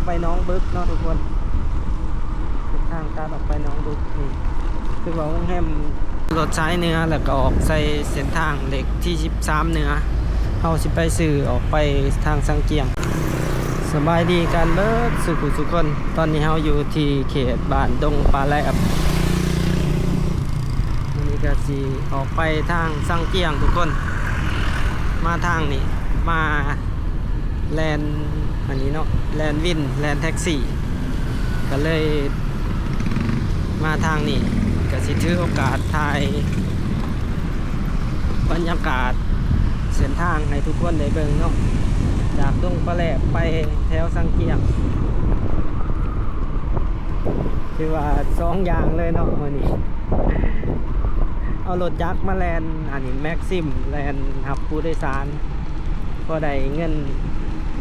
ໄປໜອງບຶກເນາະທຸກຄົນ, ເສັ້ນທາງຕັດອອກໄປໜອງບຶກນີ້ ຄືວ່າໂຮງແຮມລົດສາຍເໜືອ ແລ້ວກໍອອກໃສ່ເສັ້ນທາງເລກທີສິບສາມເໜືອ. ເຮົາຊິໄປຊື່ອອກໄປທາງຊາງຈຽງ. ສະບາຍດີກັນເບິດສູ່ຜູ້ສູ່ຄົນ, ຕອນນີ້ເຮົາຢູ່ທີ່ເຂດບ້ານດົງປາແລບ. ມື້ນີ້ກໍຊິອອກໄປທາງຊາງຈຽງທຸກຄົນ, ມາທາງນີ້ ມາ ແລ່ນອັນນີ້ເນາະ, ແລ່ນວິນ ແລ່ນແທັກຊີ, ກໍເລີຍມາທາງນີ້ ກໍຊິຖືໂອກາດຖ່າຍບັນຍາກາດເສັ້ນທາງໃຫ້ທຸກຄົນໄດ້ເບິ່ງເນາະ, ຈາກດົງປາແລບໄປແຖວຊາງຈຽງ. ຖືວ່າສອງຢ່າງເລີຍເນາະມື້ນີ້, ເອົາລົດຈັກມາແລ່ນອັນນີ້ ແມັກຊິມ ແລ່ນຮັບຜູ້ໂດຍສານ ພໍໄດ້ເງິນ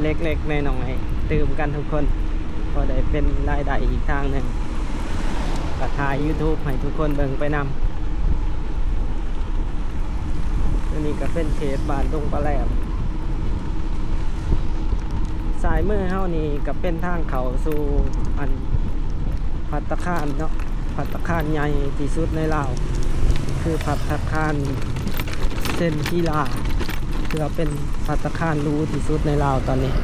ເລັກໆນ້ອຍໆຕື່ມກັນທຸກຄົນ, ພໍໄດ້ເປັນລາຍໄດ້ອີກທາງໜຶ່ງ, ກໍຖ່າຍຢູທູບໃຫ້ທຸກຄົນເບິ່ງໄປນຳ. ອັນນີ້ກໍເປັນເຂດບ້ານດົງປາແລບ. ຊ້າຍມືເຮົານີ້ກໍເປັນທາງເຂົ້າສູ່ອັນພັດຕາຄານເນາະ, ພັດຕາຄານໃຫຍ່ທີ່ສຸດໃນລາວ ຄືພັດຕາຄານເຊັນກິລາ, ຖືວ່າເປັນພັດຕາຄານຫຼູທີ່ສຸດໃນລາວຕອນນີ້.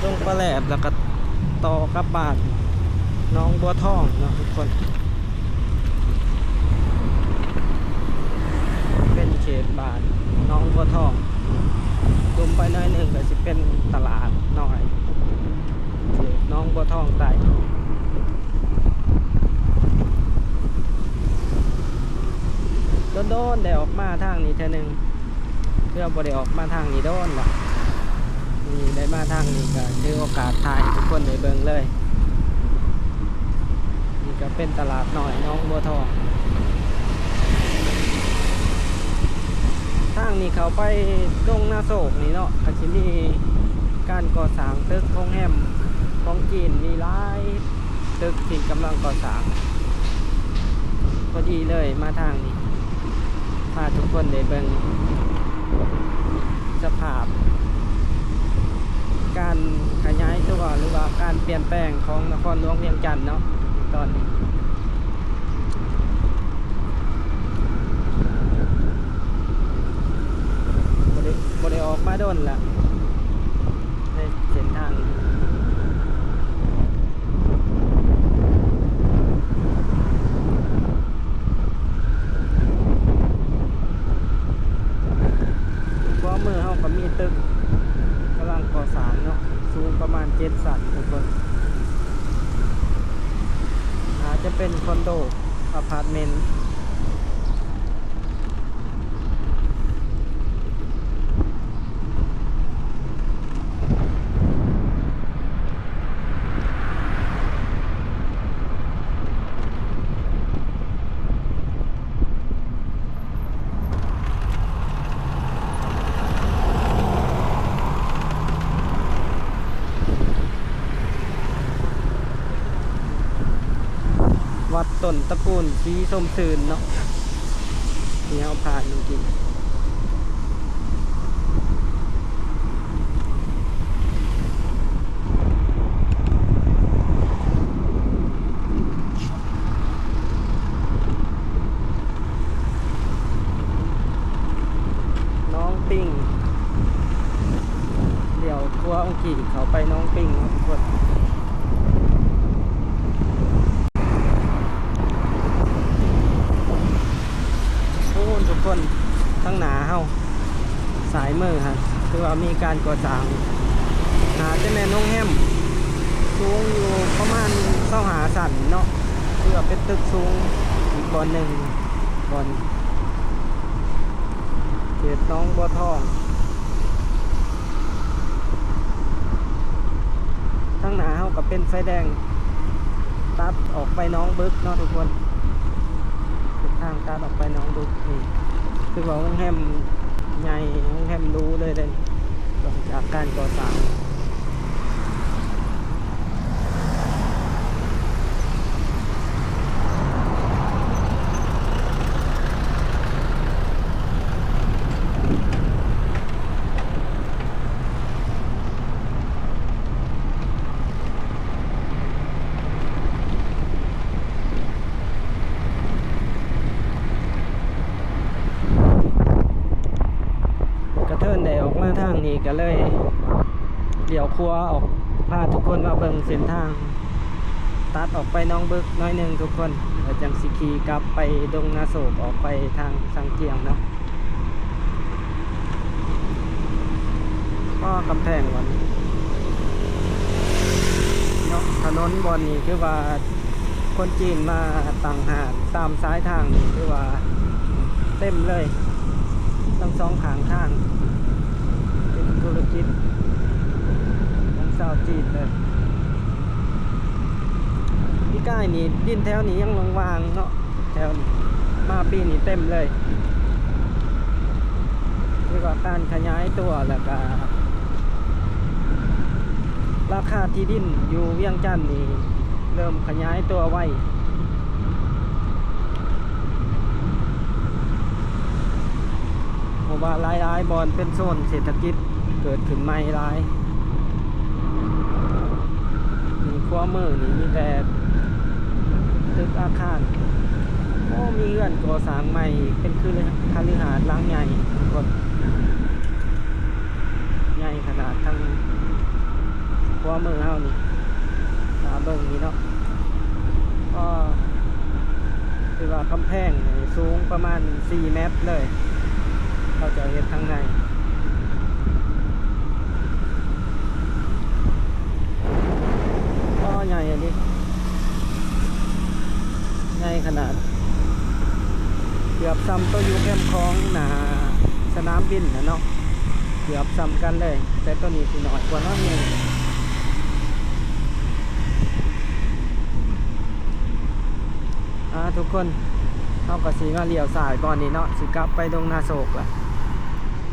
ລົງປາແຫຼບ ແລ້ວກໍຕໍ່ກັບບ້ານໜອງບົວທອງເນາະທຸກຄົນ. ເປັນເຂດບ້ານໜອງບົວທອງ, ລຸ່ມໄປໜ້ອຍໜຶ່ງກໍຊິເປັນຕະຫຼາດນ້ອຍ ເຂດໜອງບົວທອງໃຕ້. ດົນໆໄດ້ອອກມາທາງນີ້ເທື່ອໜຶ່ງ. ເທື່ອບໍ່ໄດ້ອອກມາທາງນີ້ດົນລະ, ນີ້ໄດ້ມາທາງນີ້ກໍຖືໂອກາດຖ່າຍໃຫ້ທຸກຄົນໄດ້ເບິ່ງເລີຍ. ນີ້ກໍເປັນຕະຫຼາດນ້ອຍໜອງບົວທອງ. ທາງນີ້ເຂົ້າໄປດົງນາໂຊກນີ້ເນາະ, ກໍຊິມີການກໍ່ສ້າງຕຶກໂຮງແຮມຂອງຈີນ, ມີຫຼາຍ ຕຶກທີ່ກຳລັງກໍ່ສ້າງ. ພໍດີເລີຍມາທາງນີ້ ພາທຸກຄົນໄດ້ເບິ່ງສະພາບການຂະຫຍາຍຕົວ ຫຼືວ່າການປ່ຽນແປງຂອງນະຄອນຫຼວງວຽງຈັນເນາະ. ຕອນນີ້ ບໍ່ໄດ້ ບໍ່ໄດ້ອອກມາດົນລະໃນເສັ້ນທາງ. ຂວາມືເຮົາກໍມີຕຶກກຳລັງກໍ່ສ້າງເນາະ, ສູງປະມານເຈັດຊັ້ນທຸກຄົນ, ອາດຈະເປັນຄອນໂດ ອາພາດເມັນ. ວັດຕົ້ນຕະກູນສີຊົມຊື່ນເນາະ ທີ່ເຮົາຜ່ານເມື່ອກີ້. ໜອງປິງ, ລ້ຽວຂວາຂອງກີ້ເຂົ້າໄປໜອງປິງເນາະທຸກຄົນ. ໂອ້ ທຸກຄົນ, ທາງໜ້າເຮົາ ຊ້າຍມືຫັ້ນ ຖືວ່າມີການກໍ່ສ້າງ, ໜ້າຈະແມ່ນໂຮງແຮມ ສູງຢູ່ປະມານຊາວຫ້າຊັ້ນເນາະ, ຖືວ່າເປັນຕຶກສູງອີກບ່ອນໜຶ່ງ, ບ່ອນເຂດໜອງບົວທອງ. ທາງໜ້າເຮົາກໍເປັນໄຟແດງຕັດ ອອກໄປໜອງບຶກເນາະທຸກຄົນ, ເສັ້ນທາງຕັດອອກໄປໜອງບຶກນີ້ ຖືວ່າໂຮງແຮມໃຫຍ່ ໂຮງແຮມຫຼູເລີຍເດ້ ຫຼັງຈາກການກໍ່ສ້າງ. ກະເທີນໄດ້ອອກມາທາງນີ້ ກະເລີຍລ້ຽວຂວາອອກ ພາທຸກຄົນມາເບິ່ງເສັ້ນທາງ ຕັດອອກໄປໜອງບຶກໜ້ອຍໜຶ່ງທຸກຄົນ ແລ້ວຈັ່ງຊິຂີ່ກັບໄປດົງນາໂສກ ອອກໄປທາງຊາງຈຽງເນາະ. ກໍກຳແພງບ່ອນນີ້ເນາະ ຖະໜົນບ່ອນນີ້ຖືວ່າຄົນຈີນມາຕັ້ງຮ້ານຕາມສາຍທາງນີ້ ຖືວ່າເຕັມເລີຍ ທັງສອງຂ້າງທາງ ເປັນທຸລະກິດຂອງຊາວຈີນເລີຍ. ປີກາຍນີ້ດິນແຖວນີ້ຍັງວ່າງໆເນາະ ແຖວນີ້ ມາປີນີ້ເຕັມເລີຍ ເອີ້ນວ່າການຂະຫຍາຍຕົວ ແລ້ວກະລາຄາທີ່ດິນຢູ່ວຽງຈັນນີ້ເລີ່ມຂະຫຍາຍຕົວໄວ ເພາະວ່າຫຼາຍໆບ່ອນເປັນໂຊນເສດຖະກິດເກີດຂຶ້ນໃໝ່ຫຼາຍ. ນີ້ຂວາມືນີ້ມີແຕ່ຕຶກອາຄານ ໂອ້ ມີເຮືອນກໍ່ສ້າງໃໝ່ ເປັນຄືຄະລືຫາດຫຼັງໃຫຍ່ທຸກຄົນ ໃຫຍ່ຂະໜາດ ທາງຂວາມືເຮົານີ້ ໜ້າເບິ່ງນີ້ເນາະ ກໍຖືວ່າກຳແພງນີ້ສູງປະມານສີ່ແມັດເລີຍ ເຂົາເຈົ້າເຮັດທາງໃນ. ອໍ ໃຫຍ່ອີ່ຫຼີ ໃຫຍ່ຂະໜາດ ເກືອບສ່ຳໂຕຢູ່ແຄມຂອງໜ້າສະໜາມບິນນະເນາະ ເກືອບສ່ຳກັນເລີຍ ແຕ່ໂຕນີ້ຊິນ້ອຍກວ່າໜ້ອຍໜຶ່ງ. ອ່າ ທຸກຄົນ ເຮົາກໍຊິມາລ້ຽວຊ້າຍບ່ອນນີ້ເນາະ ຊິກັບໄປດົງນາໂສກລະ.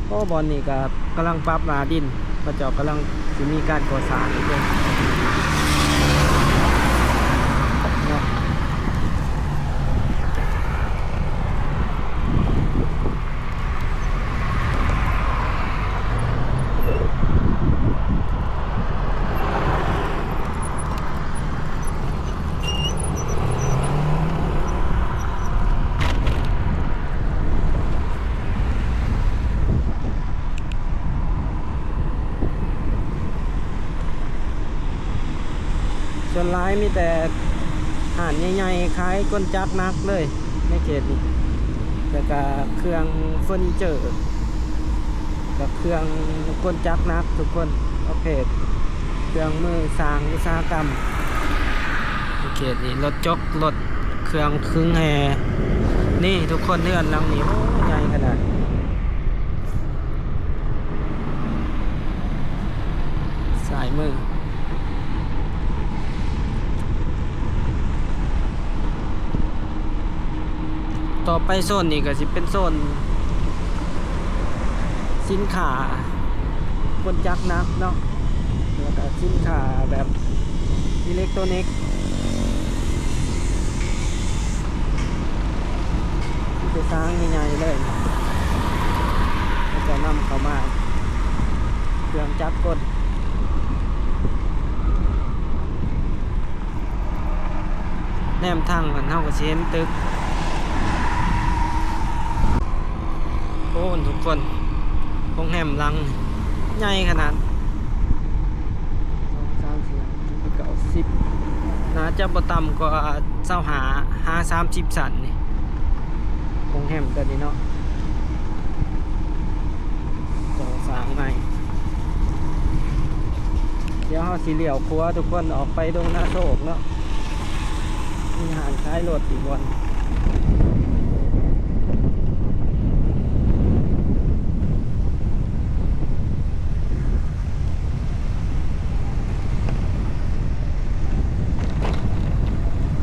ໂອ້ ບ່ອນນີ້ກໍກຳລັງປັບໜ້າດິນ ເຂົາເຈົ້າກຳລັງຊິມີການກໍ່ສ້າງອີກເດ້ເນາະ. ສ່ວນຫຼາຍມີແຕ່ຮ້ານໃຫຍ່ໆຂາຍກົນຈັກໜັກເລີຍໃນເຂດນີ້ ແລ້ວກະເຄື່ອງເຟີນີເຈີ ກັບເຄື່ອງກົນຈັກໜັກທຸກຄົນ ປະເພດເຄື່ອງມືສ້າງອຸດສາຫະກຳ. ເຂດນີ້ລົດຈົກ ລົດເຄື່ອງຂຶງແຮ່ ນີ້ທຸກຄົນ ເຮືອນຫຼັງນີ້ ໂອ້ ໃຫຍ່ຂະໜາດ ຊ້າຍມື. ຕໍ່ໄປໂຊນນີ້ກໍຊິເປັນໂຊນສິນຄ້າກົນຈັກໜັກເນາະ ແລ້ວກໍສິນຄ້າແບບອີເລັກໂຕນິກ ມີແຕ່ສ້າງໃຫຍ່ໆເລີຍ ເຂົາເຈົ້ານຳເຂົ້າມາ ເຄື່ອງຈັກກົນ. ແນມທາງນັ້ນເຮົາກໍຊິເຫັນຕຶກ ໂອ້ ທຸກຄົນ ໂຮງແຮມຫຼັງໃຫຍ່ຂະໜາດ ສອງ ສາມ ສີ່ ຫ້າ ຫົກ ເຈັດ ແປດ ເກົ້າ ສິບ ໜ້າຈະບໍ່ຕ່ຳກວ່າຊາວຫ້າຫາສາມສິບຊັ້ນນີ້ ໂຮງແຮມຕົວນີ້ເນາະ. ກໍ່ສ້າງໃໝ່ ດຽວເຮົາຊິລ້ຽວຂວາທຸກຄົນ ອອກໄປດົງນາໂຊກເນາະ ມີຮ້ານຂາຍລົດອີກບ່ອນ. ໂ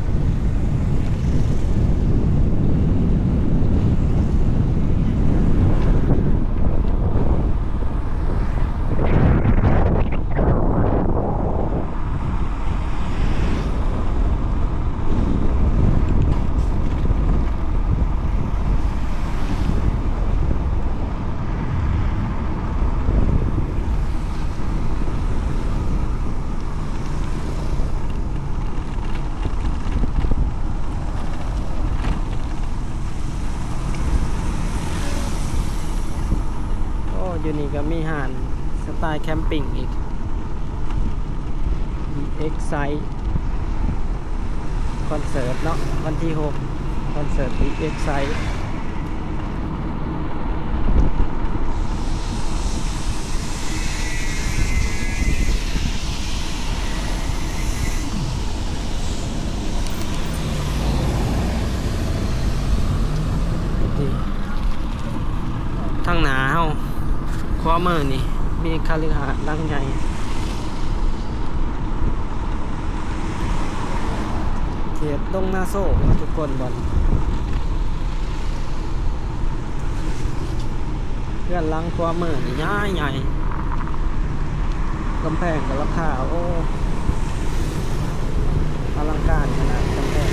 ນີ້ກໍມີຮ້ານສະໄຕລ໌ແຄມປິງອີກ ອີເອັກໄຊ ຄອນເສີດເນາະ ວັນທີຫົກ ຄອນເສີດ ອີເອັກໄຊ. ທາງໜ້າເຮົາ ຂວາມືນີ້ມີຄະລືຫາດຫຼັງໃຫຍ່ ເຂດດົງນາໂຊກເນາະທຸກຄົນ. ບ່ອນເຮືອນຫຼັງຂວາມືນີ້ໃຫຍ່ໆ ກຳແພງກໍລາຄາ ໂອ້ ອະລັງການຂະໜາດກຳແພງ.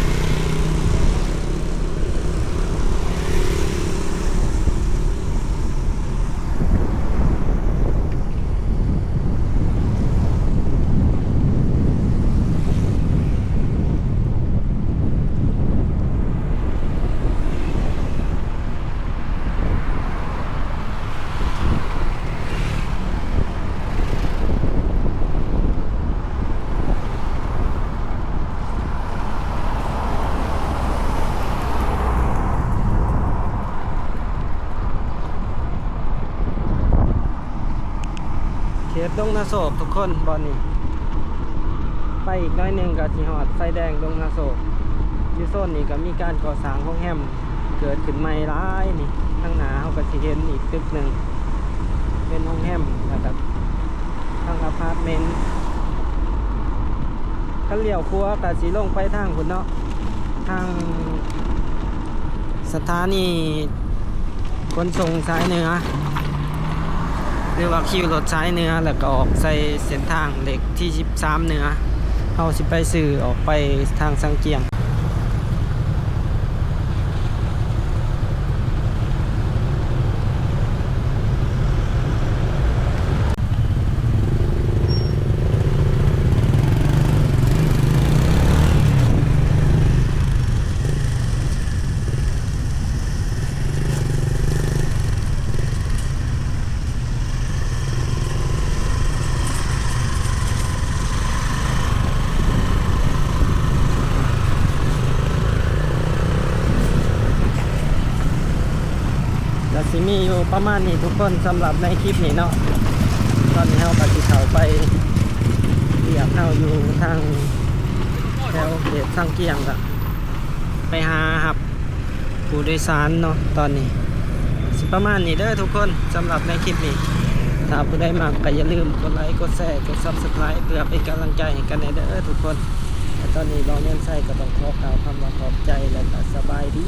ເຂດດົງນາໂຊກທຸກຄົນ ບ່ອນນີ້ ໄປອີກໜ້ອຍໜຶ່ງກໍຊິຮອດໄຟແດງດົງນາໂຊກ. ຢູ່ໂຊນນີ້ກໍມີການກໍ່ສ້າງໂຮງແຮມເກີດຂຶ້ນໃໝ່ຫຼາຍນີ້. ທາງໜ້າເຮົາກໍຊິເຫັນອີກຕຶກໜຶ່ງ ເປັນໂຮງແຮມ ແລ້ວກໍທາງອາພາດເມັນ. ຄັນລ້ຽວຂວາກໍຊິລົງໄປທາງພຸ້ນເນາະ ທາງ ສະຖານີຂົນສົ່ງສາຍເໜືອ ຫຼືວ່າຄິວລົດສາຍເໜືອ ແລ້ວກໍອອກໃສ່ເສັ້ນທາງເລກທີສິບສາມເໜືອ. ເຮົາຊິໄປຊື່ອອກໄປທາງຊາງກຽງ. ກະຊິມີຢູ່ປະມານນີ້ທຸກຄົນ ສຳລັບໃນຄລິບນີ້ເນາະ. ຕອນນີ້ເຮົາກະຊິເຂົ້າໄປວຽກເຮົາຢູ່ທາງແຖວເຂດຊາງກຽງ ກະໄປຫາຮັບຜູ້ໂດຍສານເນາະ. ຕອນນີ້ຊິປະມານນີ້ເດີທຸກຄົນ ສຳລັບໃນຄລິບນີ້. ຖ້າຜູ້ໃດມັກກະຢ່າລືມກົດໄລ ກົດແຊ ກົດ Subscribe ເພື່ອເປັນກຳລັງໃຈໃຫ້ກັນແດ່ເດີທຸກຄົນ. ແລະຕອນນີ້ບ່າວແມ່ນໄຊກໍຕ້ອງຂໍກ່າວຄຳວ່າຂອບໃຈ ແລະກະສະບາຍດີ.